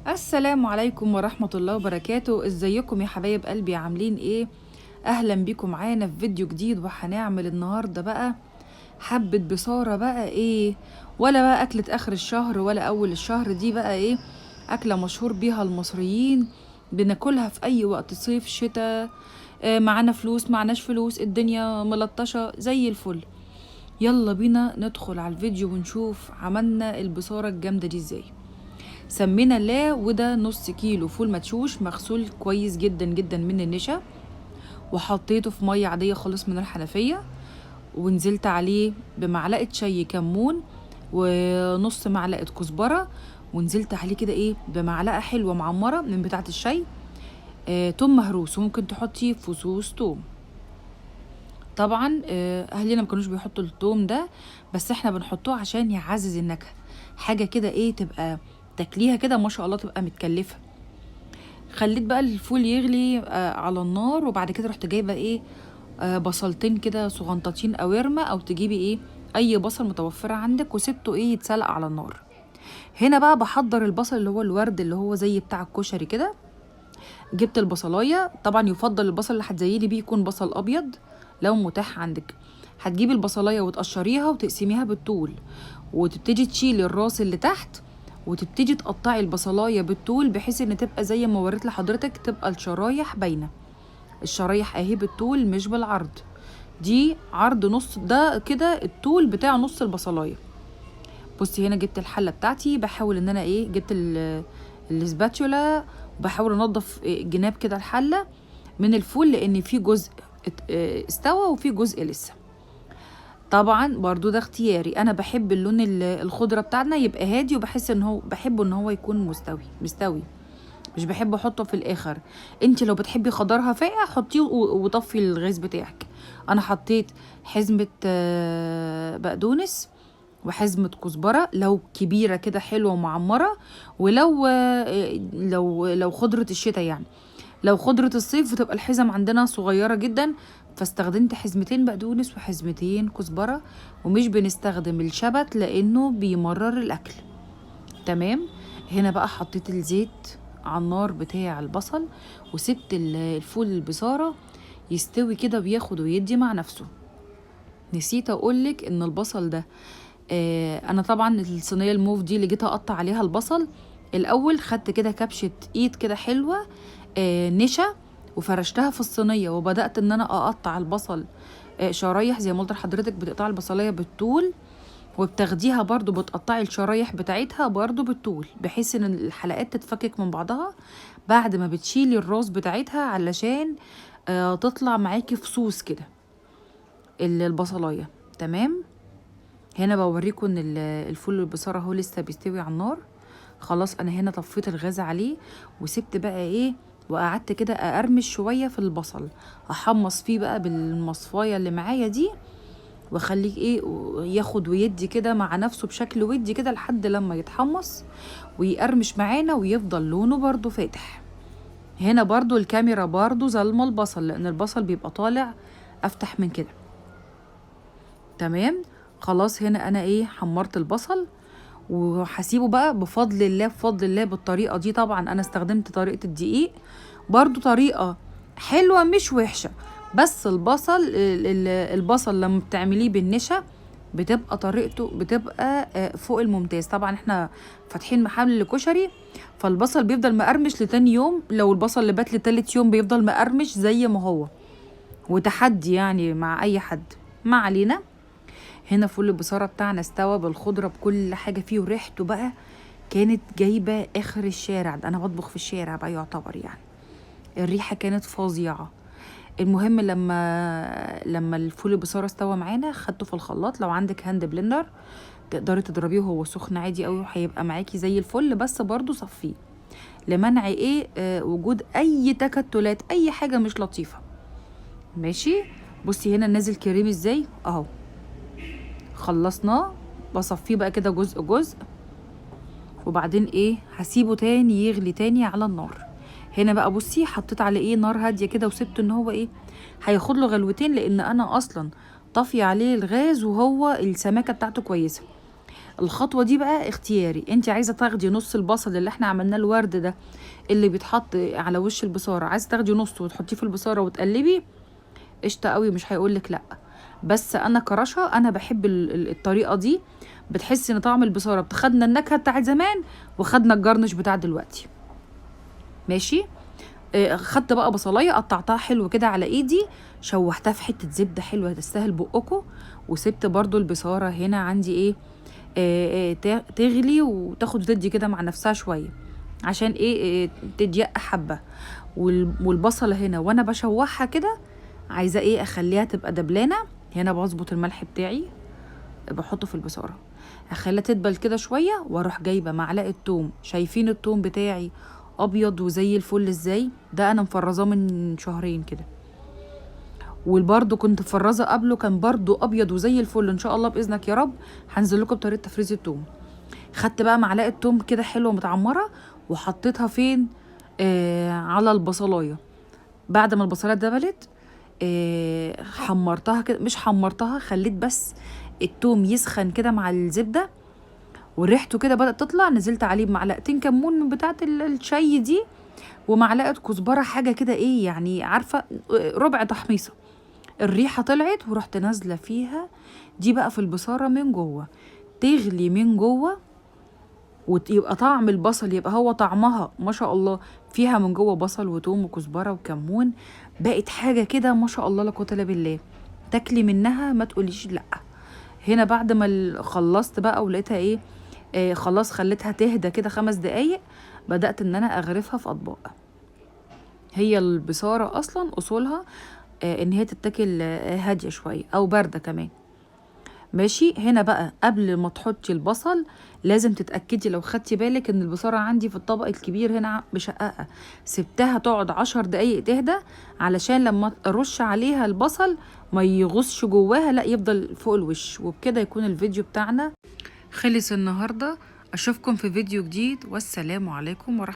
السلام عليكم ورحمة الله وبركاته. ازيكم يا حبايب قلبي، عاملين ايه؟ اهلا بيكم معانا في فيديو جديد. وهنعمل النهاردة بقى حبة بصارة بقى ايه، ولا بقى اكلة اخر الشهر ولا اول الشهر، دي بقى ايه اكلة مشهور بيها المصريين، بناكلها في اي وقت، صيف شتاء، معانا فلوس معناش فلوس، الدنيا ملطشة زي الفل. يلا بينا ندخل على الفيديو ونشوف عملنا البصارة الجامدة دي ازاي. سمينا الله. وده نص كيلو فول مدشوش مغسول كويس جدا جدا من النشا، وحطيته في مية عادية خالص من الحنفية، ونزلت عليه بمعلقه شاي كمون ونص معلقه كزبره، ونزلت عليه كده ايه بمعلقه حلوة معمره من بتاعه الشاي، توم مهروس، وممكن تحطي فصوص توم. طبعا اهلنا ما كانوش بيحطوا التوم ده، بس احنا بنحطوه عشان يعزز النكهة، حاجة كده ايه تبقى تاكليها كده ما شاء الله تبقى متكلفه. خليت بقى الفول يغلي على النار، وبعد كده رحت جايبه ايه بصلتين كده صغنطاطين قوارمه، او تجيبي ايه اي بصل متوفرة عندك، وسبته ايه يتسلق على النار. هنا بقى بحضر البصل اللي هو الورد اللي هو زي بتاع الكشري كده. جبت البصلايه، طبعا يفضل البصل اللي هتزيني بيه يكون بصل ابيض لو متاح عندك. هتجيبي البصلايه وتقشريها وتقسميها بالطول، وتبتدي تشيلي الراس اللي تحت، وتبتدي تقطعي البصلايه بالطول بحيث ان تبقى زي ما وريت لحضرتك، تبقى الشرايح باينة. الشرايح اهي بالطول مش بالعرض، دي عرض نص، ده كده الطول بتاع نص البصلايه. بصي هنا جبت الحلة بتاعتي، بحاول ان انا ايه جبت الاسباتولا وبحاول انضف جناب كده الحلة من الفول، لان في جزء استوى وفي جزء لسه. طبعا برضو ده اختياري، انا بحب اللون الخضرة بتاعنا يبقى هادي، وبحس ان هو بحبه ان هو يكون مستوي، مش بحب احطه في الاخر. انت لو بتحبي خضرها فاقع حطيه وطفي الغاز بتاعك. انا حطيت حزمه بقدونس وحزمه كزبره لو كبيرة كده حلوة ومعمره، ولو لو لو خضرة الشتاء يعني، لو خضرة الصيف بتبقى الحزم عندنا صغيرة جدا، فاستخدمت حزمتين بقدونس وحزمتين كزبرة. ومش بنستخدم الشبت لأنه بيمرر الأكل. تمام. هنا بقى حطيت الزيت على النار بتاع البصل، وسبت الفول البصارة يستوي كده وياخد ويدي مع نفسه. نسيت أقولك إن البصل ده أنا طبعا الصينية الموف دي اللي جيت أقطع عليها البصل الأول، خدت كده كبشة إيد كده حلوة نشا وفرشتها في الصينية، وبدأت ان انا اقطع البصل شرايح زي ما قلت لحضرتك، بتقطعي البصلية بالطول وبتاخديها برضو بتقطعي الشرايح بتاعتها برضو بالطول، بحيث ان الحلقات تتفكك من بعضها بعد ما بتشيلي الراس بتاعتها، علشان تطلع معاكي فصوص كده البصلاية. تمام. هنا بوريكم ان الفول البصارة اهو لسه بيستوي على النار. خلاص انا هنا طفيت الغاز عليه، وسبت بقى ايه وقعدت كده اقرمش شوية في البصل، احمص فيه بقى بالمصفايه اللي معايا دي، واخليه ايه ياخد ويدي كده مع نفسه بشكل ودي كده لحد لما يتحمص ويقرمش معانا ويفضل لونه برضو فاتح. هنا برضو الكاميرا برضو ظلمه البصل، لان البصل بيبقى طالع افتح من كده. تمام. خلاص هنا انا ايه حمرت البصل، وهسيبه بقى بفضل الله بفضل الله بالطريقة دي. طبعا انا استخدمت طريقه الدقيق، برضو طريقه حلوة مش وحشة، بس البصل لما بتعمليه بالنشا بتبقى طريقته بتبقى فوق الممتاز. طبعا احنا فاتحين محل كشري، فالبصل بيفضل مقرمش لتاني يوم، لو البصل اللي بات لتالت يوم بيفضل مقرمش زي ما هو، وتحدي يعني مع اي حد. ما علينا. هنا فول البصارة بتاعنا استوى بالخضرة بكل حاجة فيه، وريحته بقى كانت جايبة آخر الشارع، ده أنا بطبخ في الشارع بقى يعتبر يعني، الريحة كانت فظيعة. المهم لما الفول البصارة استوى معانا خدته في الخلاط. لو عندك hand blender تقدري تضربيه وهو سخن عادي قوي، وهيبقى معاكي زي الفل، بس برضو صفيه لمنع ايه وجود اي تكتلات، اي حاجة مش لطيفة. ماشي. بصي هنا نازل كريم ازاي اهو. خلصنا، بصفيه بقى كده جزء جزء، وبعدين ايه هسيبه تاني يغلي تاني على النار. هنا بقى بصي حطيت على ايه نار هادية كده، وسبته ان هو ايه هياخد له غلوتين، لان انا اصلا طافية عليه الغاز وهو السماكه بتاعته كويسة. الخطوة دي بقى اختياري، انت عايزه تاخدي نص البصل اللي احنا عملناه الورد ده اللي بيتحط على وش البصاره، عايزه تاخدي نصه وتحطيه في البصاره وتقلبي، قشطه قوي، مش هيقولك لا. بس انا كرشه انا بحب الطريقة دي، بتحسي ان طعم البصاره بتاخدنا النكهة بتاعت زمان وخدنا الجرنش بتاع دلوقتي. ماشي. خدت بقى بصلايه قطعتها حلو كده على ايدي، شوحتها في حتة زبدة حلوة تستاهل بقكم، وسبت برضو البصاره هنا عندي ايه تغلي وتاخد وتدي كده مع نفسها شوية عشان ايه تضيق حبه. والبصله هنا وانا بشوحها كده عايزه ايه اخليها تبقى دبلانه. هنا بظبط الملح بتاعي بحطه في البصاره، اخليها تدبل كده شوية، واروح جايبه معلقه توم. شايفين التوم بتاعي ابيض وزي الفل ازاي؟ ده انا مفرزاه من شهرين كده، وبرده كنت مفرزه قبله كان برده ابيض وزي الفل. ان شاء الله باذنك يا رب هنزل لكم بطريقة تفريز التوم. خدت بقى معلقه توم كده حلوة متعمره وحطيتها فين؟ على البصلايه. بعد ما البصلايه دبلت حمرتها كده، مش حمرتها، خليت بس التوم يسخن كده مع الزبدة وريحته كده بدأت تطلع. نزلت عليه بمعلقتين كمون من بتاعه الشاي دي، ومعلقة كزبره، حاجة كده ايه يعني عارفه، ربع تحميصه. الريحة طلعت ورحت نازله فيها دي بقى في البصاره من جوه، تغلي من جوه ويبقى طعم البصل، يبقى هو طعمها ما شاء الله فيها من جوه بصل وتوم وكزبره وكمون. بقت حاجة كده ما شاء الله لا قوة الا بالله، تاكلي منها ما تقوليش لا. هنا بعد ما خلصت بقى ولقيتها ايه، خلاص خليتها تهدى كده 5 دقايق، بدأت ان انا اغرفها في اطباق. هي البصارة اصلا اصولها ان هي تتاكل هادية شوية او باردة كمان. ماشي. هنا بقى قبل ما تحطي البصل لازم تتأكدي، لو خدتي بالك ان البصارة عندي في الطبق الكبير هنا مشققة، سبتها تقعد 10 دقايق تهدى علشان لما ارش عليها البصل ما يغوصش جواها، لا يفضل فوق الوش. وبكده يكون الفيديو بتاعنا خلص النهاردة. اشوفكم في فيديو جديد، والسلام عليكم ورحمة